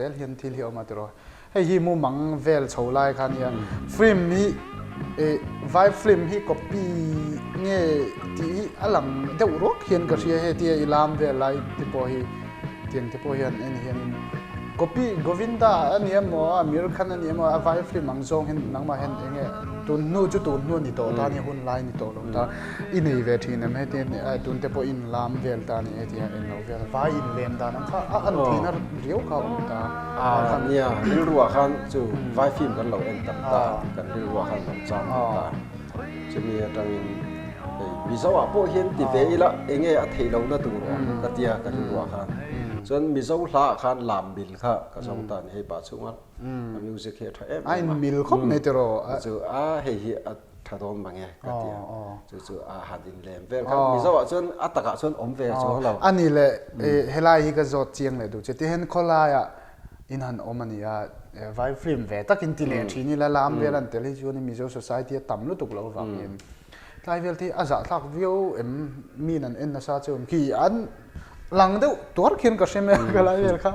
zel hian thil hi a awm a tiraw. Hei hi mumang vel chho lai kha nia. Film hi eh vai film hi copy nge tih hi a lang deuh ruak hian ka hria hetia i lam vel lai te pawh hi tiang te pawh hian en hianin copy Govinda a ni emaw Amir Khan a ni emaw a vai film ang zawng hian nangmah hian eng nge tun hnu chu tun hnu a ni tawh ta nia hun lai a ni tawh lo ta i nei ve thin em heti tun te pawh in lam vel ta a ni hetia en lo vel vai in lem dan ang kha a an theihna riau kha a awm ta. A nia, rilruah khan chu vai film kan lo en tam ta, kan rilruah khan lo chang tam ta. Chumi atangin hei Mizo ah pawh hian ti ve ila enge a theih lohna tur awm ka tia ka rilruah khan. Chuan Mizo hla ah khan lam mil kha ka zawng ta a ni hei pah chhunga a music hi a tha em em a. A in mil khawp mai tiraw. Chu a hei hi a tha dawn mang e ka ti a, chu chu a han inlem vel kha Mizo ah chuan a takah chuan awm ve chuang lo. A ni le, helai hi ka zawt chiang leh duh che, tihian khawlaiah in han awm a ni a, vai film ve takin ti leh thin ila lam vel an tel hi chuan Mizo society a tam lutuk loh avang hian tlai vel te hi a zahthlak viau em min an en nasa chu awm khi an lang deuh tuar khian ka hre mai a ka lai vel kha.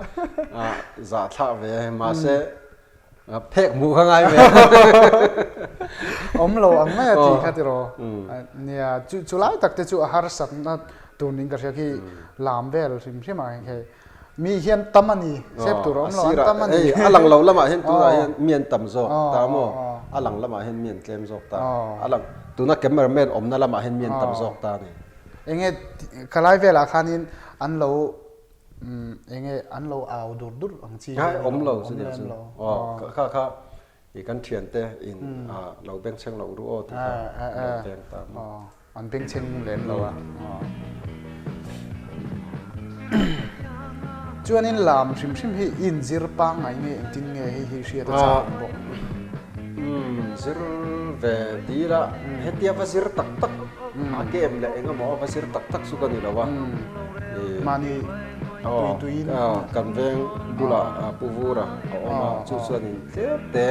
A zahthlak ve mahse Phek hmuh kha ngai ve. Awm lo ang mai a tih kha tiraw. Nia, chu chu lai tak te chu a harsatna tur ning ka hria khi lam vel hrim hrim ah hian khi mi hian tam a ni, sep tur a awm lo an tam a ni. A lang lo lamah hian tunah hian mi an tam zawk ta maw? A lang lamah hian mi an tlem zawk ta. A lang tuna cameraman awmna lamah hian mi an tam zawk ta a ni. Enge ka lai velah khanin an lo Enge an lo au dur dur ang chi hi awm lo chu nia chu aw kha kha i kan thian te in lo bengchheng lo ru aw tih kha lo beng ta maw an bengchheng lem lo a chuanin lam hrim hrim hi in zir pangngai nge engtin nge hei hi hriat a chak ang bawk zir ve dil a hetia va zir tak tak a game leh engemaw va zir tak tak chu ka ni lo a. Mahni tui tuiin. Kan veng bulah Pu Vura a awm a, chu chuanin tlem te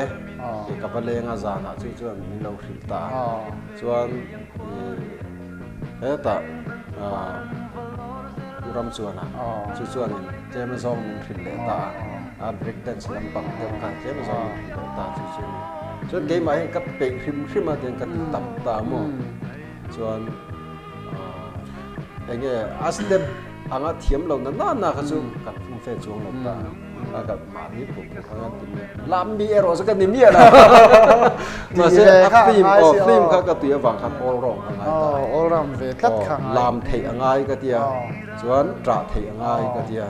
ka va leng a zanah chu chuan min lo hrilh ta a. Chuan hetah Pu Ramchuana chu chuanin tlem azawng min hrilh leh ta a, a break dance lampang deuh khan tlem azawng min hrilh leh ta chu chu a ni. Chuan keimah hian ka peih hrim hrim a tiang ka ti tam ta maw. Chuan enge a step anga thiam lo na na na kha chu kan fum fe chuang lo ta a kan mahni pum pum kha kan ti miah lam mi erawh chu ka ni miah lo mahse a film aw film kha ka tui avang khan all round a ngai ta all round ve tlat kha ngai lam theih a ngai ka tia chuan ṭah theih a ngai ka tia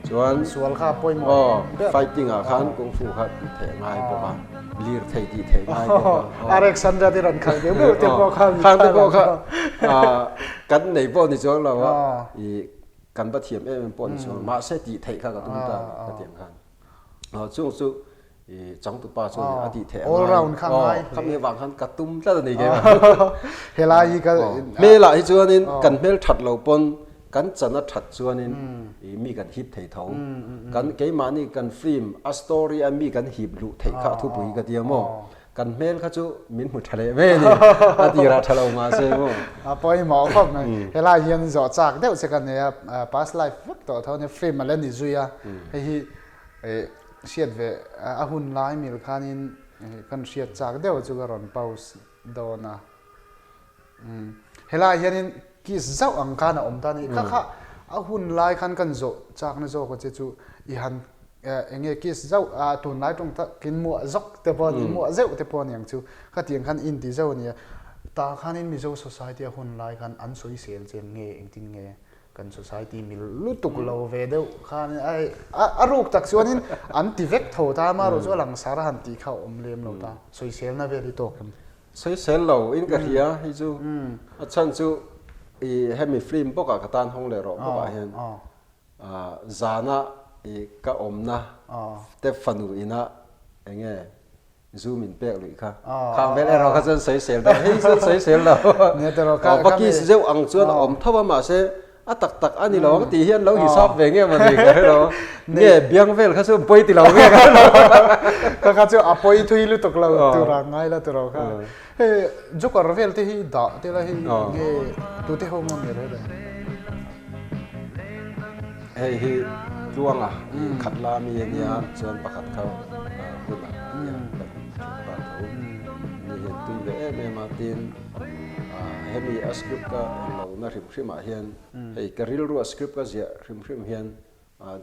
chuan sual kha pawimawh aw fighting ah khan kung fu kha tih theih a ngai bawk a. Lir thei tih theih ngai bawk a. Alexandra te rawn khalh deuh deuh te pawh kha Khang te pawh kha kan nei pawh ni chuang lo a, i kan va thiam em em pawh ni chuang lo, mahse tih theih kha ka tum ta ka ti ang khan. Chung chu i changtupa chu a tih theih a ngai. All round kha ngai. Khami avang khan ka tum tlat a ni keimah. Helai hi ka Hmelah hi chuanin kan hmel that lo pawn Kan chan a that chuanin i mi kan hip thei tho. Kan keimahni kan film a story a mi kan hip luh theih kha a thupui ka tia maw? Kan hmel kha chu min hmu tha leh ve a ni. A tirah tha lo mahse maw? A pawimawh khawp mai. Helai hian zawh chak deuh che ka nei a, past life vek tawh tho a nia, film a la ni zui a. Hei hi hriat ve a hun lai mil khanin kan hriat chak deuh chu ka rawn post dawn a. Helaiah hianin kiss zauh ang khan a awm ta a ni. Kha kha a hun lai khan kan zawh chakna zawk a che chu i han eng nge kiss zauh a tunlai tawng takin muah zawk te pawh a ni, muah zeuh te pawh a ni ang chu. Khatiang khan inti zauh a ni a. Tah khanin Mizo society a hun lai khan an sawisel che nge engtin nge kan society mil lutuk lo ve deuh khan ai a ruk tak chuanin an ti vek tho ta amaherawh chu a langsar a han tih kha a awm lem lo ta. Sawiselna vel hi tawk em? Sawisel lo in ka hria hi chu a chhan chu i hemi film bawk ah ka tan hawng leh rawh bawk ah hian zana i ka awmna te fanu ina enge zu min pek luih kha khang vel erawh kha chuan sawisel deuh hei chuan sawisel lo va kiss zeuh ang chuan a awm tho a mahse A tak tak a ni lo ang tih hian lo hisap ve nge mawni ka hre lo. Nge biang vel kha chu pawi ti lo nge ka hre lo. Ka kha chu a pawi thui lutuk lo tur a ngai la tur kha. Hei joker vel te hi dah te la hei nge tute ho nge ni reng reng. Hei hi. Tluanga i khat la mi a nia chuan pakhat kha hunah a nia kan thianpa tho ni hian tui ve em em a tin hemi a script ka englo na hrim hrim ah hian hei ka rilru a script ka ziah hrim hrim hian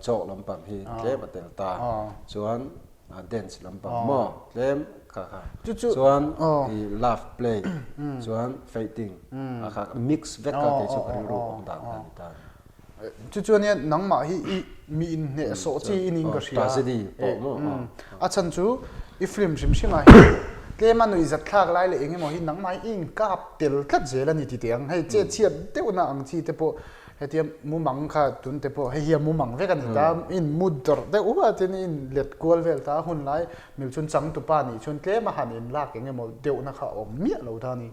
Jawk lampang hi tlem a tel ta chuan dance lampang maw tlem kha kha chuan i love play chuan fighting a kha mix vek kha kei chu ka rilru awm dan kha ni ta. Chu chuan hian nangmah hi i mi inhneh sawh chi i ning ka hria. Tragedy pawh maw. A chhan chu i film hrim hrim ah hian tlem a nuihzat thlak lai leh eng emaw hi nangmah hi i inkap tel tlat zel a ni ti teh ang. Hei chetchhiat deuhna ang chi te pawh Hetia mumang kha tun te pawh hei hi a mumang vek a ni ta, in mu dawrh deuh hup a tin in let kual vel ta a hun lai mil chuan changtupa nih chuan tlem a han in lak eng emaw deuhna kha a awm miah lo ta a ni.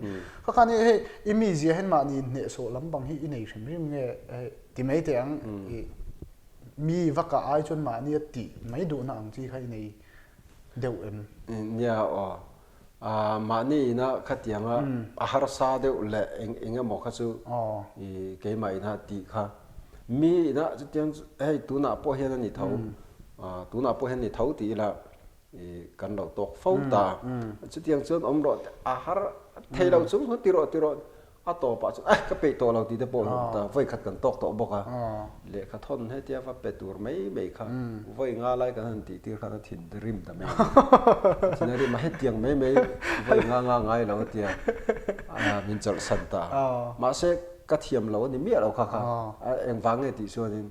Kha khan i hei i mizia hian mahni hnehsawh lampang hi i nei hrim hrim nge hei ti mai teh ang i mi vaka ai chuan mahni a tih mai duhna ang chi kha i nei deuh em? Nia aw. Mahni ina khatianga a harsa deuh leh eng eng emaw kha chu i keimah ina tih kha mi ina chutiang chu hei tunah pawh hian a ni tho tunah pawh hian a ni tho tih ila i kan lo tawk fo ta chutiang chuan awm rawh a har thei lo chung chuan ti rawh ti rawh A tawpah chuan eh ka peih tawh lo tih te pawh hlawm ta, vawi khat kan tawk tawh bawk a, lehkha thawn hetia va pe tur mai mai kha vawi nga lai kan han tih tir khan a thin rim ta mai a ni. A thin a rim a, hetiang mai mai vawi nga nga ngai lo a tia min chawlhsan ta. Mahse ka thiam lo a ni miah lo kha kha, engvang nge tih chuanin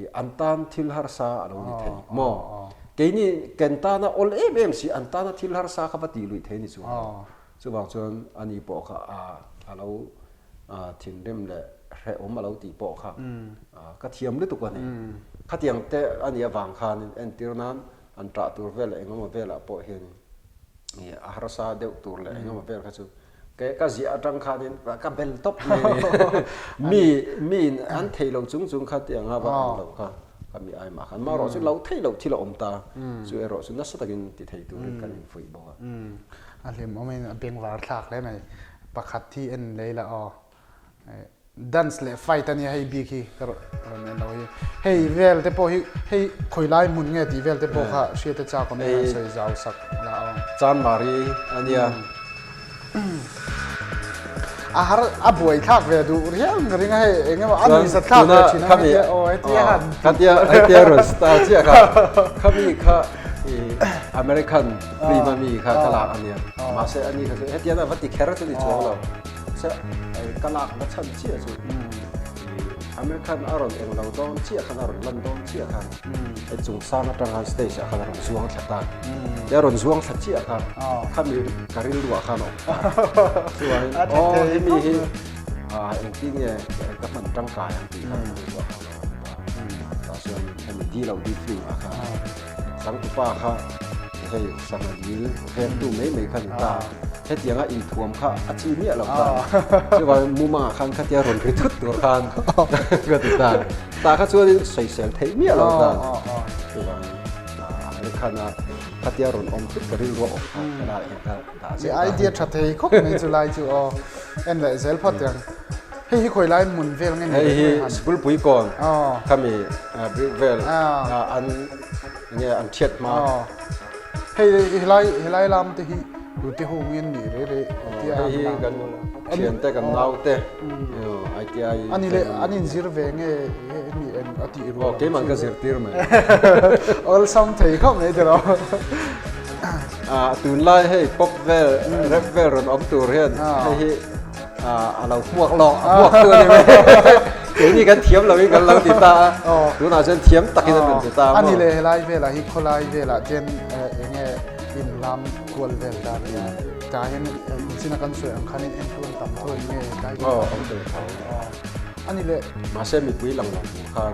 i an tan thil harsa a lo ni thei maw? Keini ken tana awl em em si an tana thil harsa kha va tih luih thei ni chuang lo. Chuvang chuan ani pawh kha a lo thinrim leh hrehawm a lo tih pawh kha ka thiam lutuk a ni. Khatiang te a nih avang khanin entir nan an ṭah tur vel leh engemaw velah pawh hianin a harsa deuh tur leh engemaw vel kha chu Ke ka ziah atang khanin ka bel tawp mai a ni. Mi miin an thei lo chung chung kha tiang a va ang lo kha ka mi ai mah khan. Amaherawh chu lo thei loh thil a awm ta. Chu erawh chu nasa takin ti thei turin kan infuih bawk a. A hlimawmin a bengvar thlak hle mai. Pakhat hi en lei la aw. Dance leh fight a nia hei bik hi ka rawn en lo hi. Hei vel te pawh hi hei khawi lai hmun nge tih vel te pawh kha hriat a chak awm em sawi zau sak la aw. Chanmari a nia. A har a buai thlak ve duh riau ka ring a hei eng emaw a nuihzat thlak ve thin a hetia aw hetia han tih. Khatia hetia rawn style chiah kha khami kha i American film a mi kha ka lak a nia. Mahse ani kha chu hetiang a va ti kher chu ni chuang lo. Se ka lak na chhan chiah chu Amir Khan a rawn eng lo dawn chiah khan a rawn lan dawn chiah khan hei chung sang atang khan stage ah khan a rawn zuang thla ta te a rawn zuang thla chiah kha khami ka rilru ah khan a awm ta chuan aw hemi hi engtin nge ka hman tangkai ang tih kha ka rilru ah khan a awm ta tah chuan hemi di lo di film ah khan Changtupa kha hei sangha dil vengtu mai mai kha ni ta. Hetianga inthuam kha a chi miah lo ta. Chuvangin mumangah khan khatia rawn ri thut tur khan ka ti ta. Tah kha chuanin sawisel theih miah lo ta. Chuvangin Amir Khan-a khatia rawn awm thut ka rilru a awm kha ka la en kha dah zel ta. Idea tha thei khawp mai chu lai chu aw. En leh zel phawt ang. Hei hi khawi lai hmun vel nge ni? Hei hi Sikulpui kawn khami brick vel an nge an thiat hma. Hei helai helai lam te hi tute ho nge an nih re re tia Hei hi kan thian te kan nau te ITI Ani le an in zir ve nge hemi eng a tih rual. Aw keimah ka zirtir mai. Awlsam thei khawp mai tiraw. Tunlai hei pop vel rap vel rawn awm tur hian hei hi a lo hmuak lawk a hmuak tu a ni mai keini kan thiam lo in kan lo ti ta a tunah chuan thiam takin an rawn ti ta a ni le helai velah hi khawlai velah ten enge in lam kual vel ta nia tah hian inchina kan sawi ang khanin en tu an tam tho in nge helai aw awm thei tho a ni le mahse mipui lang lo tur khan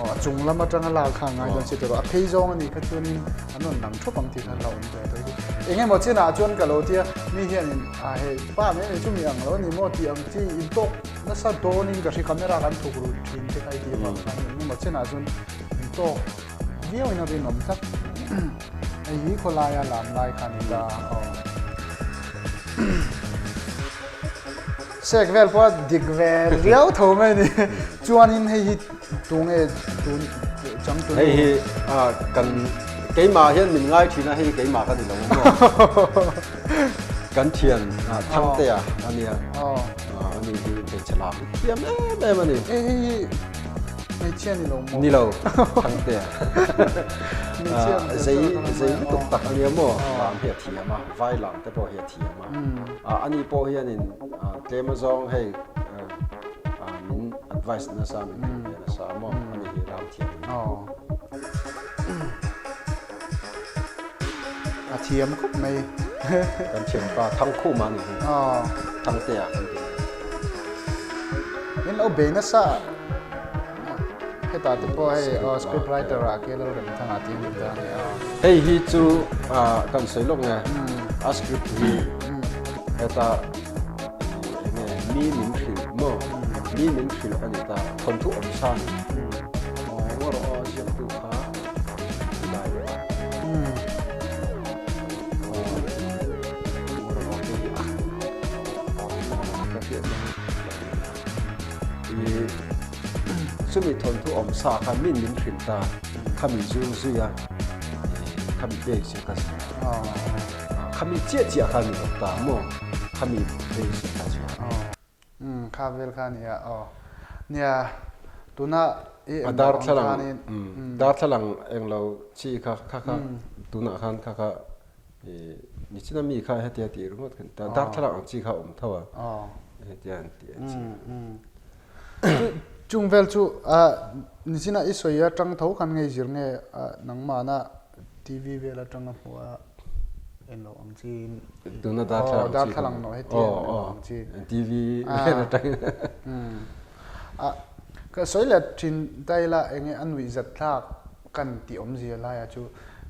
a chung lam atanga lak khan ngai dawn si tawh a phei zawng a nih kha chuanin an rawn lang thup ang tih kha la awm ve tawh hi eng emaw chinah chuan ka lo tia mi hianin a hei pa mai mai chu mi ang lo a ni maw tih ang chi in tawk nasa dawnin ka hri camera kan thuk rut thin te kha i tih avang khan eng emaw chinah chuan in tawk viau in a rinawm tlat hei hi khawlaia lam lai kha a ni ta aw Sek vel pawh a dik ve riau tho mai a ni. Chuanin hei hi tunge tun Changtunu. Hei hi kan keimah hian min ngai thin a, hei hi keimah ka ni lo maw? Kan thian Thangtea a nia. Ani hi hmeichhe lam hi thiam em em a ni. Hei hi hmeichhia ni lo maw? Ni lo, Thangtea. Zei zei lutuk tak a nia maw? Lam hi a thiam a, vai lam te pawh hi a thiam a. Ani pawh hianin tlem azawng hei min advice nasa min hrilh ve nasa maw ani hi ram thiam a ni. A thiam khawp mai. Kan thianpa Thangkhuma a ni hi. Thangtea kan ti mai. Min lo bei nasa hetah te pawh hei script writer ah ke Lalremthanga tih a ni ta a ni a. Hei hi chu kan sawi lawk nge a script hi heta Enge mi min hrilh maw? Mi min hrilh a ni ta, thawnthu awm sa ni. Aw ngaw rawh aw ziaktu kha ti dai leh a. Aw ngaw rawh aw kei hi a ka hriat na hi i chumi thawnthu awm sa kha min min hrilh ta, khami zul zui a, khami base ka ziah a. Khami chiah chiah kha ni lo ta maw? Khami base kha chiah. Umm kha vel kha nia aw. Nia tuna i A darthlalang darthlalang englo chi kha kha kha tunah khan kha kha i nichina mi kha hetia tih ringawt kha ni ta darthlalang ang chi kha a awm tho a hetia an tih ang chi. Chung vel chu nichina i sawi atang tho khan ngei zir nge nangmahna TV vel atanga hmuh a en loh ang chi in tuna darthlalang chi darthlalang no heti en loh ang chi TV vel atangin a ka sawi leh thin ta ila enge a nuih zat thlak kan tih awmzia laia chu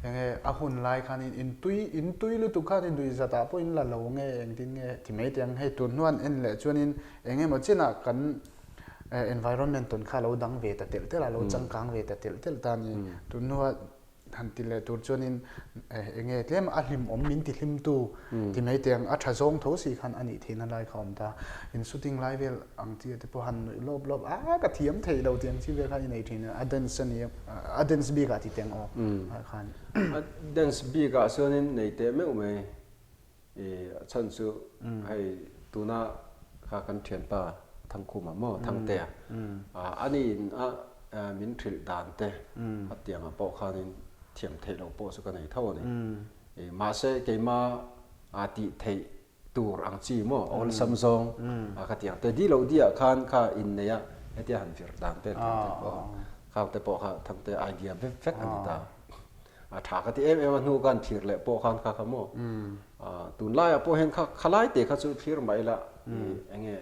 enge a hun lai khan in in tui in tui lutuk khan in nuih zat ah pawh in la lo nge engtin nge ti mai teh ang hei tun hnuan en leh chuan in enge maw chinah kan environment tawn kha lo dang ve ta telh telh a lo changkang ve ta telh telh ta a ni tun hnua Han ti leh tur chuanin eng nge tlem a hlimawm min ti hlimtu ti mai teh ang a tha zawng tho si khan a nih theihna lai kha a awm ta. In shooting lai vel ang chi te pawh han nuih lawp lawp a ka thiam theih lo tih ang chi vel kha i nei thin a, a dance a nia a dance bik ah ti teh ang aw khan. A dance bik ah chuanin nei teh meuh mai. I a chhan chu hei tuna kha kan thianpa Thangkhuma maw Thangtea ani in a min hrilh dan te a tiangah pawh khanin thiam theih loh pawh chu ka nei tho a ni. I mahse keima a tih theih tur ang chi maw awlsam zawng a ka tiang te di loh diah khan kha inneih a hetia han vir dan vel te pawh khang te pawh kha Thangtea idea vek vek a ni ta. A tha ka ti em em a, hnu khan thlir leh pawh khan kha kha maw? Tunlaiah pawh hian kha khalai te kha chu thlir mah ila eng nge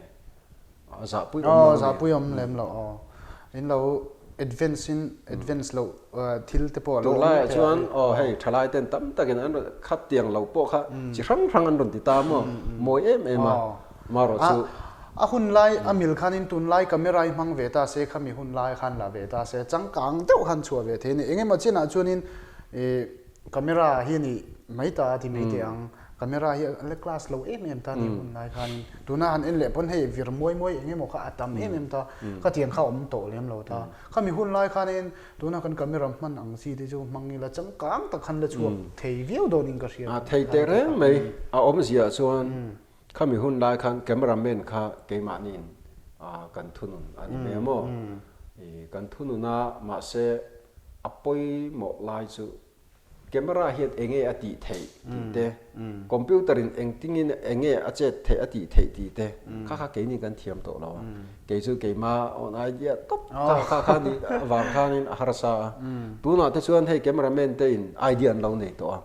a zahpui awm lo a ni. Zahpui awm lem lo aw. In lo advance in advance loh thil te pawh a lo awm Tunlaiah chuan aw hei thalai ten tam takin an rawn khat tiang lo pawh kha chi hrang hrang an rawn ti ta maw? Mawi em em a. Marawh chu. A hun lai a mil khanin tunlai camera hi hmang ve ta se, khami hun lai khan la ve ta se, changkang deuh khan chhuah ve thei a ni. Engemaw chinah chuanin ih camera hi a ni mai ta a ti mai teh ang. Camera hi a la class lo em em ta a ni hun lai khanin. Tuna han en leh pawn hei vir muai muai engemaw kha a tam em em ta, khatiang kha a awm tawh lem lo ta. Khami hun lai khanin tuna kan camera hman ang chi te chu hmang ila changkang tak khan la chhuak thei viau dawnin ka hria. A thei teh reng mai a awmziah chuan Khami hun lai khan camera man kha keimahniin kan thunun a ni mai a maw? Kan thunun a, mahse a pawimawh lai chu camera hian eng nge a tih theih tih te, computer in engtingin eng nge a chet theih a tih theih tih te kha kha keini kan thiam tawh lo a. Kei chu keima own idea tawp kha kha kha ni avang khanin a harsa a. Tunah te chuan hei camera man te in idea an lo nei tawh a.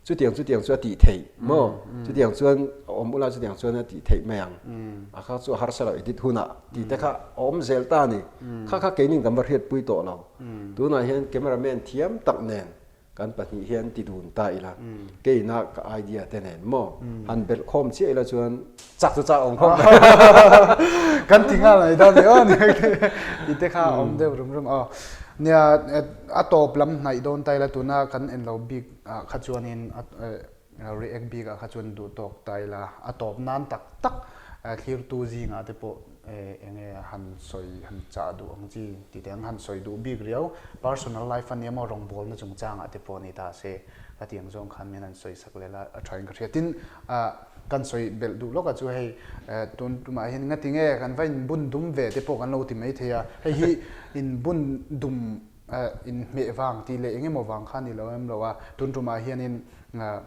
Chutiang chutiang chu a tih theih maw? Chutiang chuan a awm ula chutiang chuan a tih theih mai ang. A kha chu a harsa lo edit hunah tih te kha a awm zel ta a ni. Kha kha keinin kan va hriatpui tawh lo. Tunah hian camera man thiam tak nen kan pahnih hian ti dun ta ila. Keina ka idea te nen maw? Han belh khawm chiah ila chuan chak chu chak awm khawp mai. Kan ti nghal mai dawn ni aw tih te kha a awm deuh rum rum aw. Nia a tawp lam hnaih dawn ta ila tuna kan en lo bik ah kha chuanin react bik ah kha chuan duh tawk ta ila a tawp nan tak tak thlirtu zingah te pawh. Enge han sawi han chah duh ang chi ti te ang han sawi duh bik riau personal life a nia maw rawngbawlna chungchangah te pawh ni ta se ka ti ang zawng khan min han sawi sak leh la a tha in ka hria tin ah kan sawi belh duh lawk a chu hei tun tumah hian nga ti nge kan va in bun dum ve te pawh kan lo ti mai thei a hei hi in bun dum in hmeh vang tih leh eng emaw vang kha a ni lo em lo a tun tumah hianin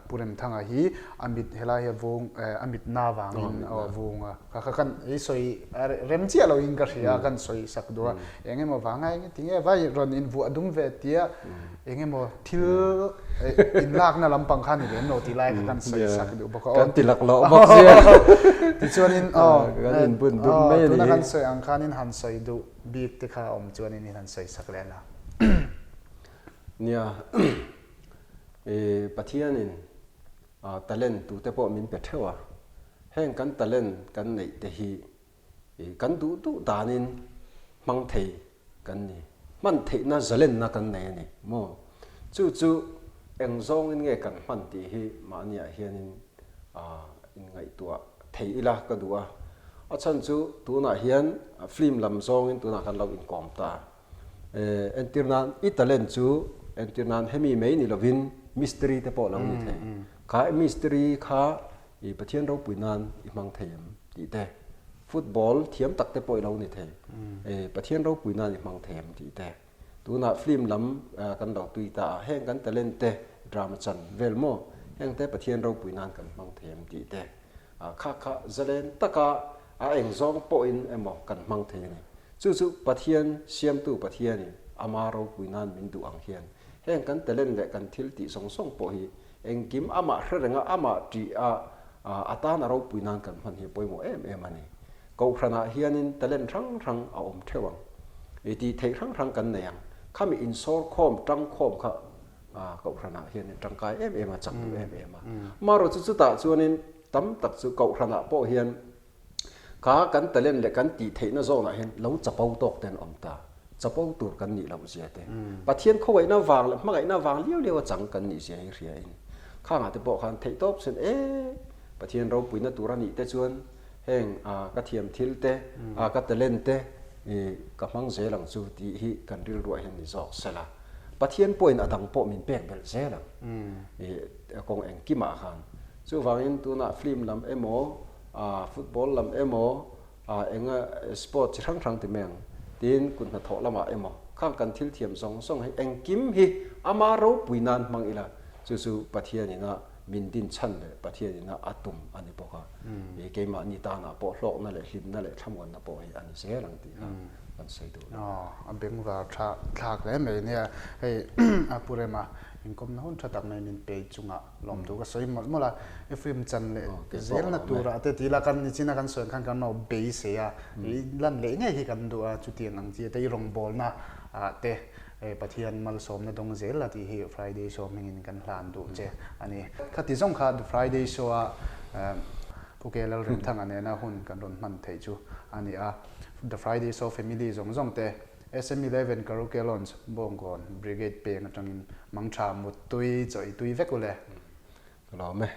Pu Remthanga hi a mit helai hi a vung a mit na vangin a vung a kha kha kan i sawi rem chiah lo in ka hria a kan sawi sak duh a eng emaw vanga eng tinge vai rawn in vuah dum ve tia eng emaw thil in lakna lampang kha ni lem lo tih lai kha kan sawi sak duh bawk a kan ti lak loh bawk sia tichuanin aw kan in bun dum mai a ni tuna kan sawi ang khanin han sawi duh bik te kha awm chuanin in han sawi sak leh la. Nia. Pathianin talent tute pawh min pe theuh a, heng kan talent kan neih te hi kan duh duh danin hmang thei kan ni, hman theihna zalenna kan nei a ni maw? Chu chu eng zawngin nge kan hman tih hi mahniah hianin inngaihtuah thei ila ka duh a, a chhan chu tunah hian film lam zawngin tunah kan lo inkawm ta. Entir nan i talent chu entir nan hemi mai ni lovin mystery te pawh lo ni thei. Kha mystery kha i Pathian ropui nan i hmang thei em tih te, football thiam tak te pawh i lo ni thei, Pathian ropui nan i hmang thei em tih te. Tunah film lam kan lo tui ta a, heng kan talent te drama chan vel maw heng te Pathian ropui nan kan hmang thei em tih te. Kha kha zalen taka a eng zawng pawhin emaw kan hmang thei a ni. Chu chu Pathian, Siamtu Pathianin Ama ropui nan min duh ang hian heng kan talent leh kan thil tih zawng zawng pawh hi engkim Amah hre renga Amah ṭih a a tan a ropui nan kan hman hi a pawimawh em em a ni. Kohhranah hianin talent hrang hrang a awm theuh ang. I tih theih hrang hrang kan nei ang. Khami insawr khawm, ṭang khawm kha Kohhranah hianin ṭangkai em em a, chak duh em em a. Amaherawhchu chutah chuanin tam tak chu Kohhranah pawh hian Kha kan talent leh kan tih theihna zawnah hian lo chapo tawk te an awm ta. Chapo tur kan nih loh zia te. Pathian khawngaihna vang leh hmangaihna vang liau liau a chang kan nih zia hi hria in khangah te pawh khan theih tawp sen e Pathian ropuina tur a nih te chuan heng ka thiam thil te ka talent te ka hmang zel ang chu tih hi kan rilruah hian ni zawk sela. Pathian pawhin a dang pawh min pek belh zel ang kawng engkimah khan. Chuvangin tunah film lam emaw a football lam emaw a enga sport chi hrang hrang ti mai ang tin kut hnathawh lamah emaw khang kan thil thiam zawng zawng hi engkim hi ama ropui nan hmang ila chu chu Pathian ina min din chhan leh Pathian ina a tum a ni bawk a i keimahni tanah pawh hlawkna leh hlimna leh thlamuanna pawh hi a ni zel ang tih kha kan sawi duh lo. A bengvar tha thlak hle mai nia hei a pu Rema inkawmna hun tha tak mai min pe chungah Lawmtu ka sawi mawlh mawlh a, Ephraim chan leh zelna turah te tih ila kan nichina kan sawi ang khan kan lo beisei a, i lan leh ngei hi kan duh a, chutiang ang chi te i rawngbawlna ah te Pathian malsawmna dawng zel la tih hi Friday show hmingin kan hlan duh che a ni. Khati zawng kha The Friday Show a Pu Ke Lalremthanga nena hun kan rawn hman theih chu a ni a, The Friday Show family zawng zawng te SM 11 Karaoke Lounge, Bawngkawn, Brigade peng atangin mangtha muttui chaw i tui vek u le. Ka lawm e.